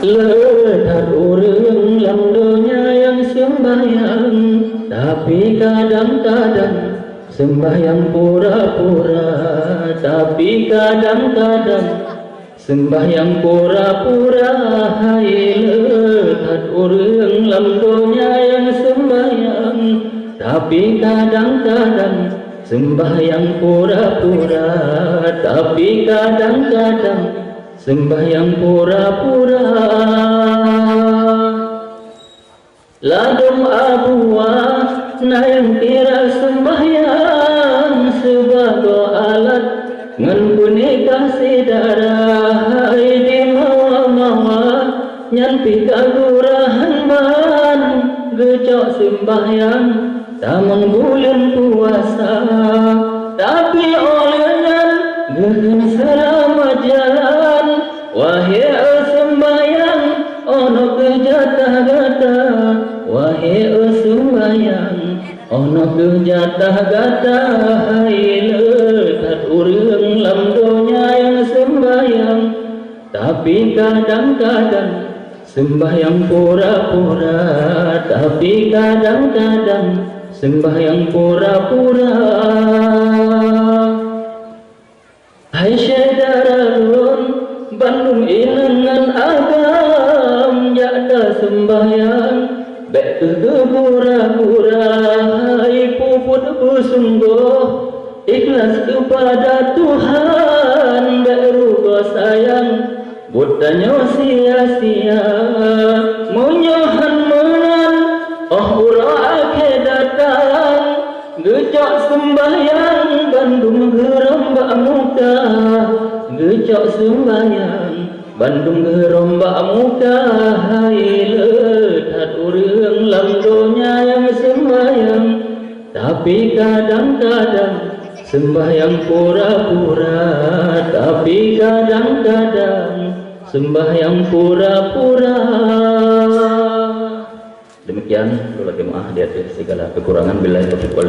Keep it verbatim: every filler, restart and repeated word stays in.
Le that ureuëng lam donya nyang seumbahyang, tapi kadang-kadang seumbahyang pura-pura, tapi kadang-kadang seumbahyang pura-pura. Hai le that ureuëng lam donya nyang seumbahyang, tapi kadang-kadang seumbahyang pura-pura, tapi kadang-kadang seumbahyang pura-pura. Ladôm abuwa na nyang kira seumbahyang sibagoe alat ngon peunikah syedara. Hai di mawa-mawa nyan pih ka gurah ban geucok seumbahyang tamong buleuen puasa. Tapi óh lheueh nyan geukheun seulamat jalan. Wahé seumbahyang, oh noe keuh jatah gata. Wahé seumbahyang, oh noe keuh jatah gata. Hai le that ureuëng lam donya nyang seumbahyang, tapi kadang-kadang seumbahyang pura-pura, tapi kadang-kadang seumbahyang pura-pura. Hai syedara lôn, bandum inong ngon agam jak taseumbahyang, bék keuh geugura-gura. Hai peubuet beusunggoh, ikhlas keupada Tuhan, bék rugoe sayang buet tanyoe sia-sia. Meunyoe han meunan, óh uroe akhé datang, geucok seumbahyang bandum geurom bak muka. Geucok seumbahyang bandum geurom bak muka. Hai le that ureuëng lam donya nyang seumbahyang, tapi kadang-kadang seumbahyang pura-pura, tapi kadang-kadang seumbahyang pura-pura. Demikian, lôn lakée meuáh di ateueh sigala keukurangan. Billahi taufiq wal